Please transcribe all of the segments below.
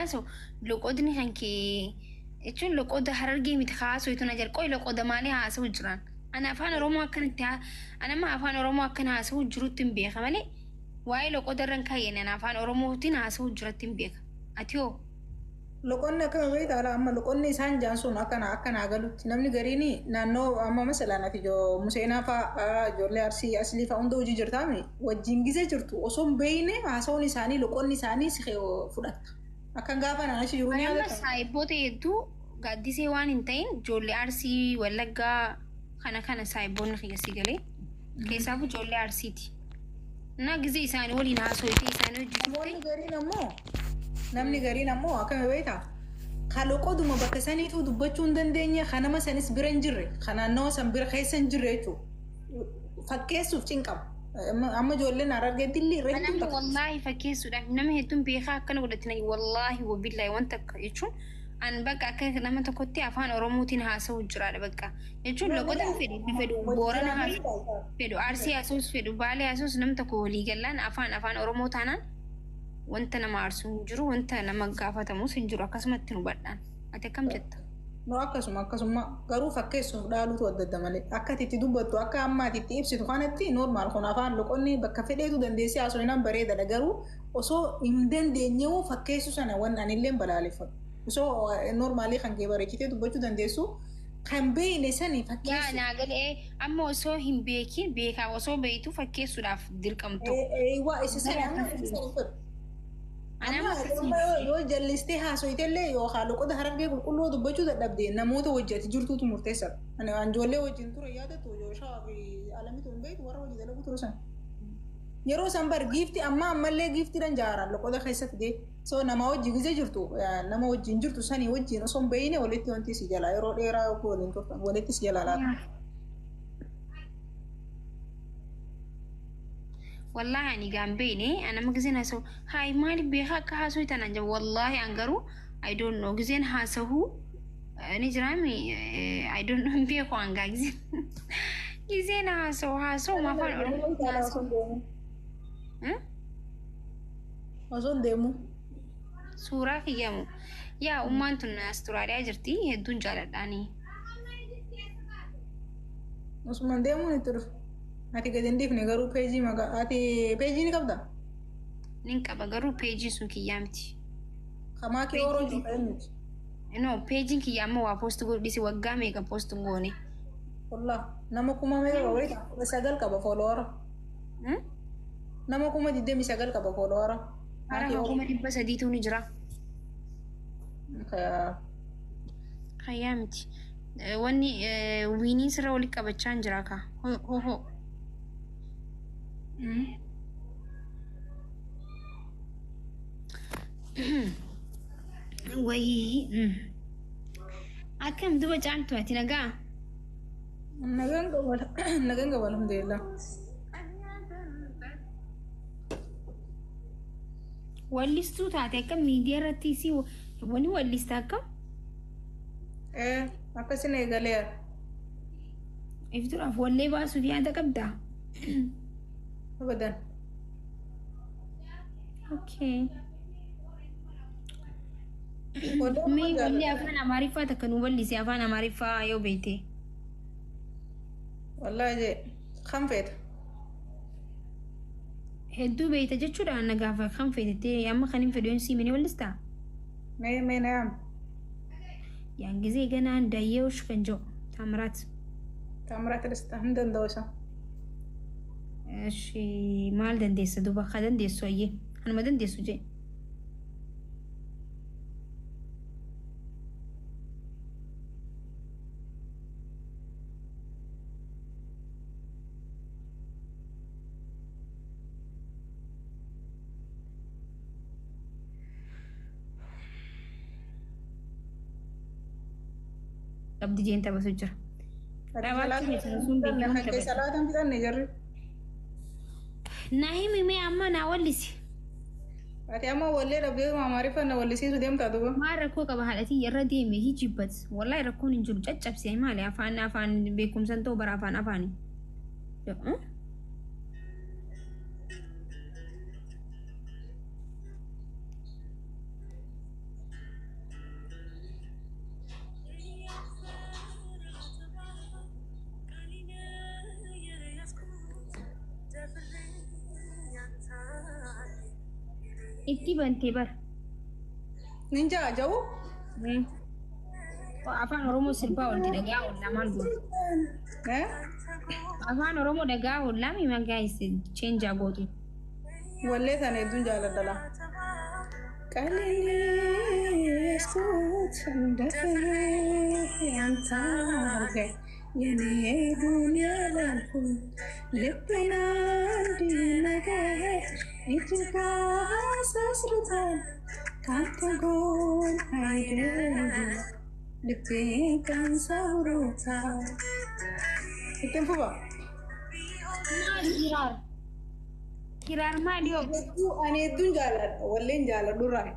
Haasa'u loqodni kan kee jechuun loqoda Harargee miti haasa'u na jalqoy loqoda maalii haasa'u jiran. Ana afaan Oromoo akkanatti ana amma afaan Oromoo akkana haasa'u jirutti hin beeka malee waa'ee loqoda irra hin kaayyane, ana afaan Oromootiin haasa'u jiratti hin beeka. Ati hoo? Loqonni akkama beektaa alaa amma loqonni isaan jaan sun akkana akkanaa galutti namni gariin naannoo amma masalaan ati Museenaa fa'aa, ijoollee Arsii Aslii fa'aa hunda hojii jirtaami wajjin gizee jirtu osoo hin beekne haasa'uun isaanii loqonni isaanii si fudhatta. Akkan gaafa naan achi jiru ni Ani amma yaadata. Saayibboota hedduu gaaddisee waan hin ta'in ijoollee Arsii, Wallaggaa kana kana saayibboonni kiyya si galee keessaafuu ijoollee Arsiiti. Na gizee isaanii waliin haasofte isaanii hojii turte. Namoonni gariin ammoo namni gariin ammoo akkami beektaa? Ka loqoduma bakka saniituu dubbachuu hin dandeenye, ka nama sanis bira hin jirre, ka naannawa san bira keessa hin jirre jechuudha. Fakkeessuuf cinqama. Amma ijoolleen Harargee dilli irra Ani hedduun amma takka. Wallaahi fakkeessuudhaaf nama hedduun beekaa akkana godhatti na wallaahi wabillaahi wanta akka jechuun an bakka akka nama tokkotti afaan Oromootiin haasa'u jiraadha bakka jechuun loqoda fedhu fedhu Boorana haasa'u fedhu, Arsii haasa'us fedhu, Baalee haasa'us, nam tokko walii gallaan afaan afaan Oromoo taanaan wanta nama aarsu hin jiru, wanta nama gaafatamus hin jiru, akkasumatti nu badhaan. Ati akkam jetta? No, akkasuma akkasuma, garuu fakkeessuuf dhaaluutu adda adda malee akka ati itti dubbattu, akka amma ati itti ibsitu kanatti normal. Kun afaan loqonni bakka fedheetu dandeessee haasofnaan bareedadha, garuu osoo hin dandeenye'uu fakkeessu sana wanni anillee balaaleffadhu. Osoo normaalii kan kee bareechitee dubbachuu dandeessu kan beekne sani Yaa fakkeessu. Naa galee, amma osoo hin beekin beekaa osoo beektu fakkeessuudhaaf dirqamtu. Eewwa, isa sani amma isa sani fedhu. Ani Amma amma akkasii amma yoo jallistee haasoyitellee yookaan loqoda Harargee qulqulluu dubbachuu dadhabde namoota wajji ati jirtuutu murteessaadha. Ani ijoollee wajjin ture yaadattu, Jooshaa fi Alamitu hin beektu, warra wajji dalagu ture san. Yeroo san bar giifti amma ammallee giiftiidhaan jaaran loqoda keessa fidee, so nama wajji gizee jirtu, nama wajjin jirtu sanii wajjin osoo hin beeyne walitti wanti si jalaa yeroo dheeraa yoo waliin turtan walitti si jalaa laata. Wallaahi ani gaan beekne, ani amma gizeen haasa'u haay maaliif beekaa akka haasa'u tanaan jedhu, wallaahi an garuu I don't know, gizeen haasa'u ni jiraami, I don't know, hin beeku, an gaa gizeen haasa'u haasa'u afaan Oromoo haasa'u. Osoo hin deemu. Suuraa kiyyamu yaa ummaan tun Asturaaliyaa jirti, hedduun jaaladhaani. Osuma hin deemuun itti dhufe. Ati gadi hin dhiifne garuu peejii maqaa ati peejii ni qabdaa? Nin qaba, garuu peejiin sun kiyyaa miti. Kamaa kee oroo jiru kan miti. No, peejiin kiyya amma waa post godhu dhisi, waggaa meeqa post hin goone. Wallah nama kuma meeqa qaba beektaa? 19 qaba followera. Nama 29,000 qaba followera. Hara 300,000tu ni jira. Kayyaa miti. Wanni wiinii sirra walitti qabachaa hin jira kaa. Ho ho. Wayii. Akkam duba Caaltu, ati nagaa? Nagaan qaba, nagaan qaba, alhamdulillah. Wallistuu taate akkam miidiyaa irratti si wani wallista akkam? Akkasin eegaleera. If duraaf wallee baasuuf yaada qabdaa? Abadan. Okay. Wallee Mee amma wallee jaalladha. afaan Amaariffaa takka nu wallisi, afaan Amaariffaa yoo beekte. Wallahi jee kam feeta? Hedduu beekta jechuudha na gaafa kan feetettee, amma kan hin fedhu yoon sii mini wallistaa? Mee mee na yaam. Yaan gisee ganaan dayyoosh kan jedhu Taamiraat. Taamiraat Dastaa hin danda'u isa. Eshi, maal dandeessa duuba? Ka dandeessu ayyee kanuma dandeessu jee. Qabdi jeen taphatu jira. Ati Dhabaachuu keessan sun beekamu kan keessa taphatu. laatan fixanne jarri. Na himi mee, amma naa wallisi. Ati amma wallee dhabdee Amaariffaan na wallisiisu deemtaa duuba. Maal rakkoo qaba? Haadhatii irra deeme hijibbat. Wallahi rakkoon hin jiru, caccabsee maali afaan afaan beekumsan ta'u bara afaan afaani. Itti bantee bara. Ninja aja'u. Afaan Oromoo sirbaa olti dhagaa oollaa maal gootu? Afaan Oromoo dhagaa oollaa mi guys change gootu. Wallee sana hedduun jaaladha. Qaleessuut dafee antaarge yenee duuniyaa laalfu ልቤን አንድ ነገር እጅግ አሳስሮታል ካንተ ጎን አይደለም ልቤ ቀን ሰብሮታል። Ittiin fufa. Maali hiraar? Hiraar maali yoo? Ani hedduun jaaladha. Walleen jaaladhu irraa.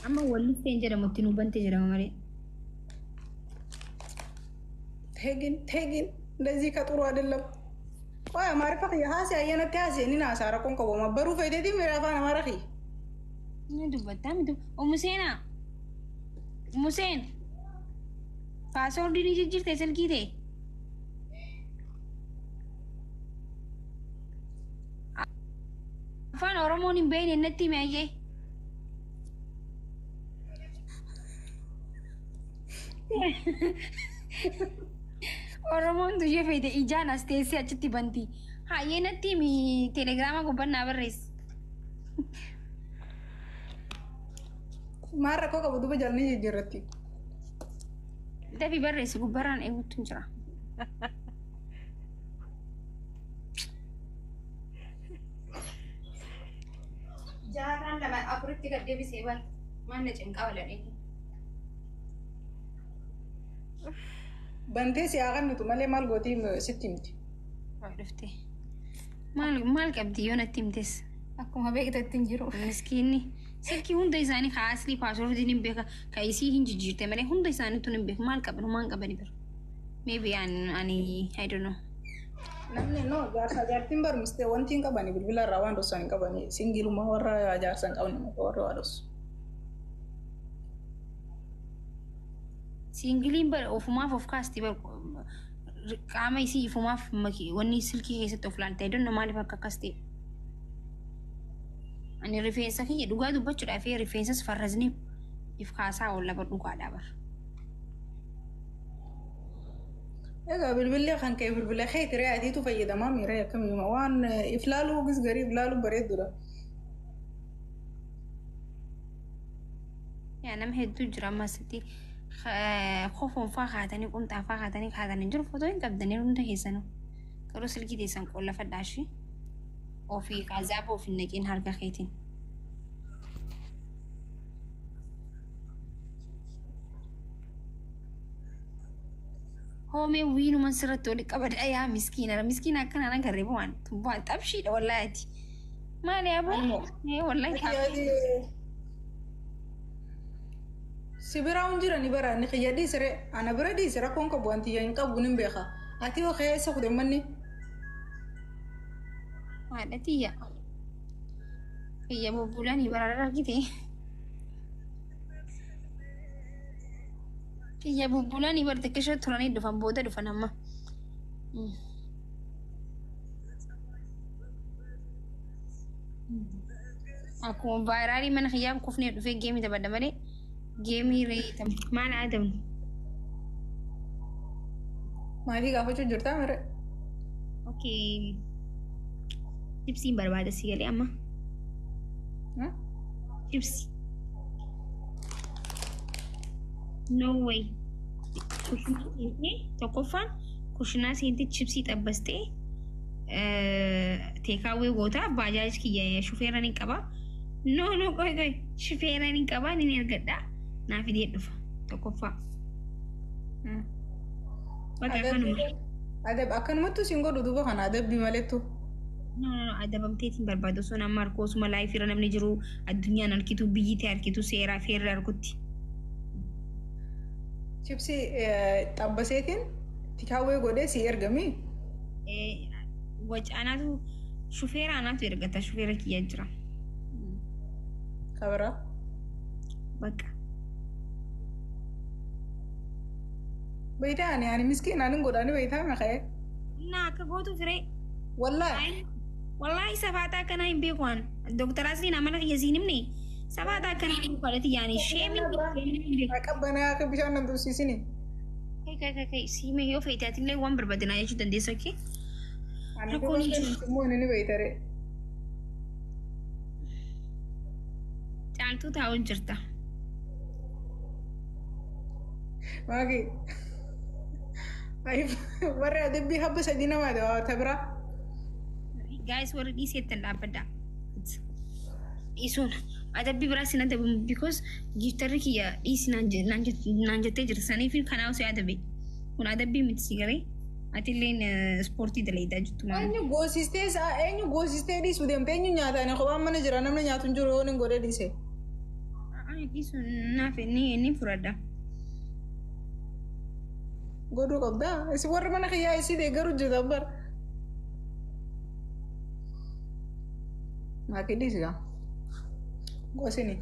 Amma wallifteen jedhamu itti nu bante jedhama malee. Teegin teegin እንደዚህ ከጥሩ አይደለም። ቆይ አማርኛ ሀሲ አየነቲ ሀሲ እኔን አሳረ ቆንቆ መበሩ ፈይደቲ ምራፋን አማራ Ni dubbattaa miti. Umuseenaa. Umuseen. Paaswoordii ni jijjiirte silkii ta'e. Afaan Oromoon hin beekne natti hime ayyee. Oromoon tuyyee feete ijaan as teessee achitti banti. Hayyee natti himi telegiraama gubbannaa barreessi. Maal rakkoo qabu duuba jalni jijjiirratti. Dafi barreessi gubbarraan eeguutu hin jira. Jaarraan lama afuritti gad deebisee bal maal na cinqaa wala dheedhi. Bantee si haa kennitu malee maal gootii sitti himti. Waa dhuftee. Maal maal qabdi yoo natti himtes? Akkuma beektetti hin jiru. Miskiinni silkii hunda isaanii ka aslii paaswoordiin hin beeka ka isii hin jijjiirte malee hunda isaaniitu hin beeku maal qaban maal qabani bira. Maybe ani I don't know. Namni no jaarsa jaartiin barumste wanti hin qabani bilbila irraa waan dhossan hin qabani singiluma warra jaarsa hin qabne warra waa dhossu. Singiliin bara ofumaaf of kaasti bara qaama isii ifumaaf wanni silkii keessatti of laalte I don't know maaliif akka akkas ta'e. Ani rifeensa kiyya dhugaa dubbachuudhaaf rifeensas farrazni if kaasaa oolla bar dhugaadhaa bar. Egaa bilbilli kan ka'e bilbila keeti ree adiitu fayyadamaa miira akkamiima waan iflaaluu gis garii iflaaluu bareeddudha. Yaa nama hedduu jira ammas itti kofoon faa kaatanii qumxaa faa kaatanii kaatanii jiru footoo hin qabdanii hunda keessanuu garuu silkii teessan qollafadhaa ishee ofii qaazaaba of hin naqin harka keetiin. Hoomee wiinuman sirratti wali qabadha yaa miskiina miskiina akkanaan agarree waan tubbaan xabshiidha wallaayati. Maali aboo? Ee wallaahi xabshii. Si biraa hin jirani bara inni xiyya dhiisire ana bira dhiisire rakkoon qabu wanti hin qabu nin beeka. Ati yoo keessa kute manni. Haadha tiyya. Kiyya bubbulanii bara argite. Kiyya bubbulanii bara xiqqishoo turanii dhufan booda dhufan amma. Akkuma vaayiraalii mana kiyyaan kufnee dhufee geemii taphadha malee geemii reeyita maal aadamnu. Maalii gaafachuu jirtaa mire? Okay. Chipsiin barbaada si galee amma. Chipsi. No way. Kushinaa seentee tokkoffaan kushinaa seentee chipsii xabbastee teekaawwee goota baajaaj kiyya shufeera ni qaba. No no qoy qoy shufeera ni qaba ni ergadha naa fidee dhufa tokkoffaa. Bakka kanuma. Adab akkanumattu siin godhu duuba kana adabbi malettu. No no no adabamteetiin barbaadu osoo nama harkoo osuma laayifii irra namni jiru addunyaan harkitu biyyi ta'e harkitu seeraa feerra harkutti. Chipsii xabbaseetiin tikaawwee godhee si ergami. Wacaanaatu shufeera anaatu ergata shufeera kiyya jira. Kabira. Bakka. Beektaa ani miskiin ani godhaani beektaa maqee. Innaa akka gootu firee. Wallaahi. Wallaahi safaataa akkanaa hin beeku waan. Dooktar Asliin amala kiyya siin himne safaataa akkanaa hin beeku alatti yaani sheemiin hin beeku. Qabbanaa akka bishaan nan tursiisini. Kai kai kai siime yoo feete atillee waan barbaadinaa jechuu dandeessa okkee. Ani Rakkoon hin jiru. immoo inni ni beektaree. Caaltuu taa'uu jirta. Maaki. Warri adabbii habba sadii namaa ta biraa. Guys warri dhiiseettan dhaabbadha. Dhiisuun adabbii biraas hin adabu because giftarri kiyya dhiisi naan jettee jirti saniif kanaa osoo adabe. Kun adabbii miti si galee atilleen ispoortii dalagaa jirtu maal. Eenyu goosistee eenyu goosistee dhiisuu deemte eenyu nyaata ani kophaan mana jira namni nyaatu hin jiru yoo inni godhee dhiise. Ani dhiisuun naaf inni fudhadha. Godhuu qabdaa isin warri mana kiyyaa isii deeggaru jirtan bara. Maaki dhiisi gaa. Goosini.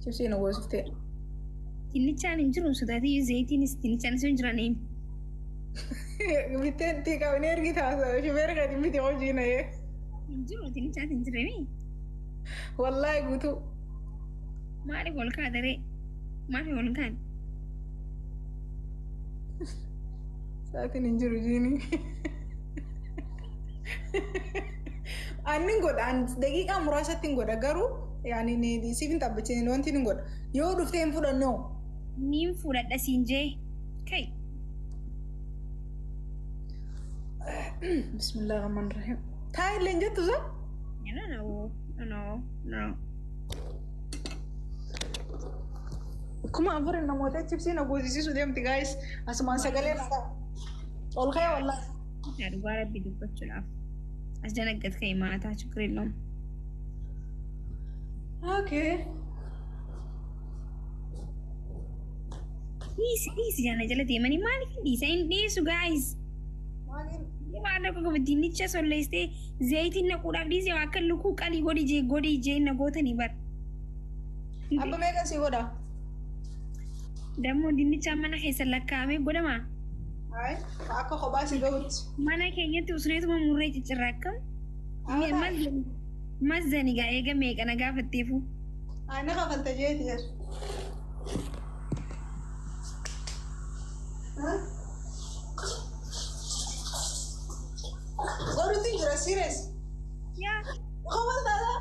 Chipsii na goosiftee. Dinnichaan hin jiru sodaatee zayitiinis dinnichaan hin jiran eenyu. Bitteen xiqqaa ergi taasisa shufeera kan miti hojii na yee. Hin jiru dinnichaan hin jirani. Wallaahi guutuu. Maaliif ol kaataree? Maaliif ol kaan? Sa'aatiin hin jiru jiini. Ani godha daqiiqaa muraasatti hin godha garuu yaani siif hin taphachine wanti hin godha yoo dhuftee hin fudhanne hoo. Niin fudhadha siin jee. Kai. Bismillah rahman rahim. Taa illee hin jettu sa? No no no no. 4000 namoota chipsii na goosisiisu deemti guys asumaan sagalee na ta'a. Ol ka'ee wallaahi. Dhugaa rabbi dubbachuudhaaf. As danaggat ka'e maataa ችግር የለውም። Okay. Dhiisi dhiisi jaana jala deemanii maaliif hin dhiisa hin dhiisu guys. Maaliin? Waan akka qabu dinnicha solleessitee zayitiin naquudhaaf dhiise akka lukuu qalii godhi jee godhi jee na gootanii bar. Abba meeqa si godha? Dammoo dinnicha mana keessa lakkaa'amee godhamaa? Ay, akka kophaa si gahutti. Mana keenyatti usneetuma murree ciccirraa akkam? Mazzani gaa eega meeqa na gaafatteefu. Ay, na kafalta jeeti jedhu. Godhutti jira serious. Yaa. Kafaltaadha.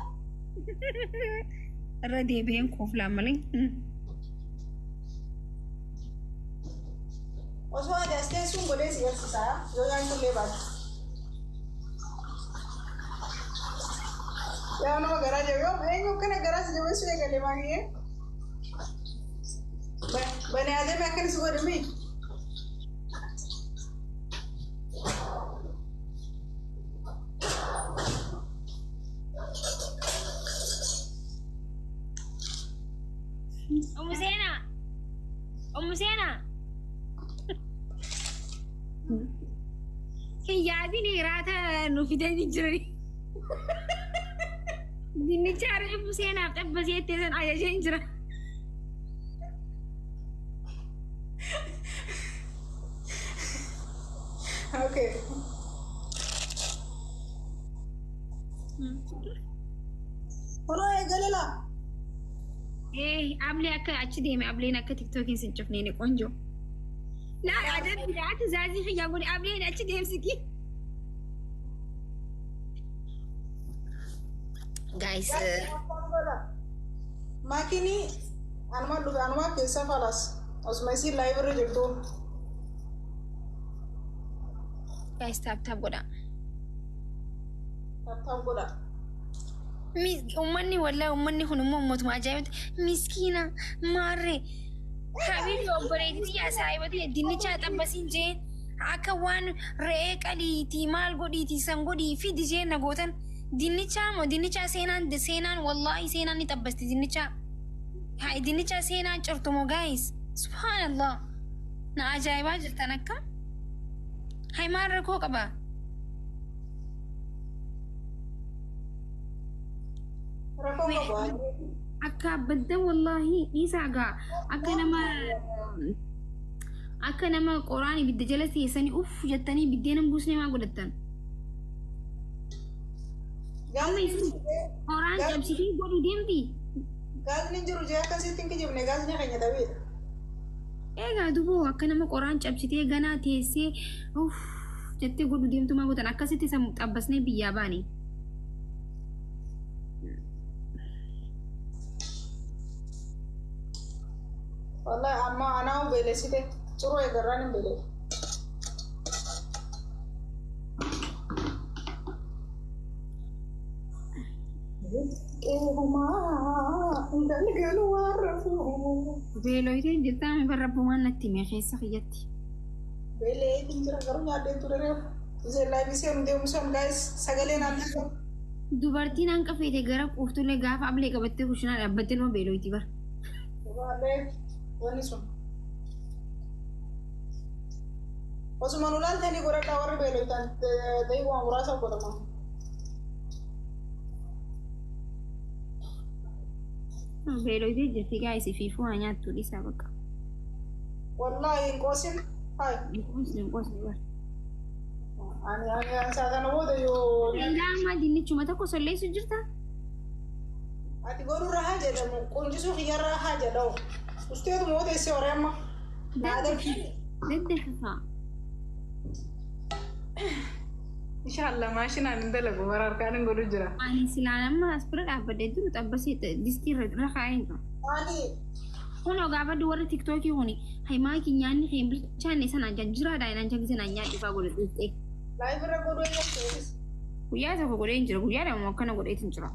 Irra deebi'een kooflaan malee. Osoo ati as teessuun godhee si garsiisaa yoo nyaachuu baate. Yaa nama garaa jabe yoo eenyu akkana garaa si jabeessuu eegale maaliyyee? Bani adeeme akkana si godhe mii? Umu Seenaa. Umu Seenaa. Hin yaadin raata nu fidanii jirani. Dinnicha har'a Umu Seenaaf xabbasee itti san ajajee hin jira. Okay. Kunoo eegale laa. Ee ablee akka achi deeme ableen akka tiktookiin sin cufnee ni qonjo. Laa adabbi ati zaazii xiyyaa godhe ableen achi deemsiki. Guys. Maakini anuma dhufe anuma keessa falas osuma isiin live irra jirtu. Guys tap tap godha. Tap tap godha. Uummanni wallaahi uummanni kun immoo uummatuma ajaa'ibati miskiina maarree habiibi obboleettii yaa saayibati dinnicha xabbasiin jeen akka waan re'ee qaliitii maal godhiitii san godhii fi dijeen na gootan dinnicha moo dinnicha seenaan seenaan wallaahi seenaan ni xabbasti dinnicha haa dinnicha seenaan cirtumoo guys subhaanallah na ajaa'ibaa jirtan akkam hay maal rakkoo qaba. Rakkoo qaba. Akka badda wallaahi dhiisaa gaa akka nama Akka nama qoraan ibidda jala teessanii uff jettanii biddeena hin buusne maa godhattan? Amma isin qoraan cabsitee godhuu deemti. Gaazni hin jiru jee akkasitti hin kijibne, gaazni keenya dhabeedha. Egaa duboo akka nama qoraan cabsitee ganaa teessee uff jettee godhuu deemtu maa gootan? Akkasitti isa xabbasnee biyyaa baane. Wallahi amma anaa beelessite, ciroo eegarraan hin beelesse. Qeehumaa galgalu waan rafuu. Beeloyitee jirtaa mi barrabbumaan natti hime keessa kiyyatti. Beelee jira garuu nyaadhee ture reefu. Zeellaa seenu deemu sun gaayis sagalee naan ta'u. Dubartiin hanqa feete gara quuftullee gaafa ablee qabattee kushinaa dhaabbattee nama beeloyti bara. Baalee wanni sun. Osuma nu laaltanii godhadhaa warri beeloytan da'iiwwan muraasa godhama. Beeloyitee jirti gaayis fiifuu haa nyaattu dhiisaa bakka. Wallaahi hin qoosin. Hayi. Hin qoosne, hin qoosne bara. Ani isaa kana booda yoo. Ilaa ammaa dinnichuma tokko solleessu jirta. Ati godhurra haa jedhamu, quncisuu kiyyarraa haa jedhamu. Usteetu moo teessee horee amma. Daddafifaa. Inshallah maashinaan hin dalagu, bara harkaan hin godhu jira. Ani silaan amma as bira dhaabbadhee jiru xabbasee distii irra kaa'ee jira. Ani Kunoo gaafadhu warri Tiktookii kuni hayimaaki nyaanni kee bilchaanne sana jiraadha inaan jagise naan nyaadhu faa godhe dhuftee. Live irra godhuu eegalteetis. Guyyaa tokko godhee hin jira, guyyaa lama akkana godheetin jira.